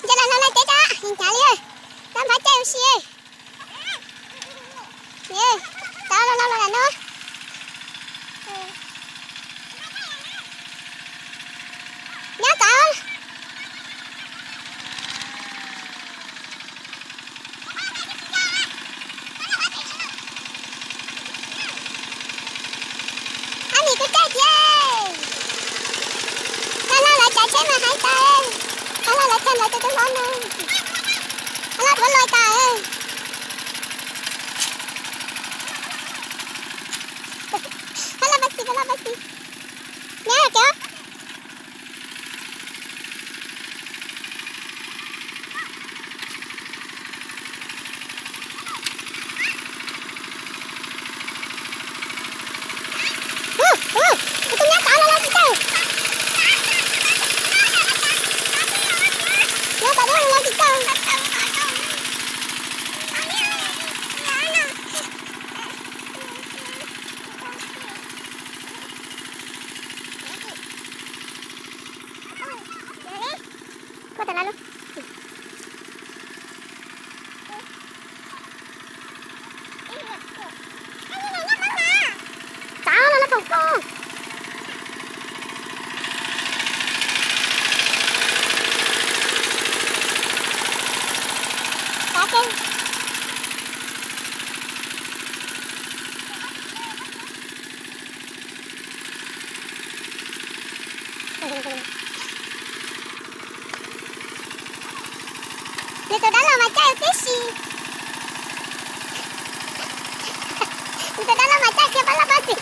Nce los no lawm teb tso, hnyav li, tab nphav caij ua si. Tau los no los no. Nyob tod. Ab nis kuj caij thiab. Qhov no lawv cov tsheb mas heev tas. Qhov no lawv cog lawv tus tub hlob no. Qhov no dhuav luag tas. Qhov no pab xis, qhov no pab xis. Nyob kiag. Tus nyab tod los los tsis tau. Nyab tod los los tsis tau. Koj tas lawm lauj. Tsav los no pom koj. Tsav kawg. Nws tus dab laug mas caij tib si. Nws tus dab laug mas caij kiag pab laj pab xis.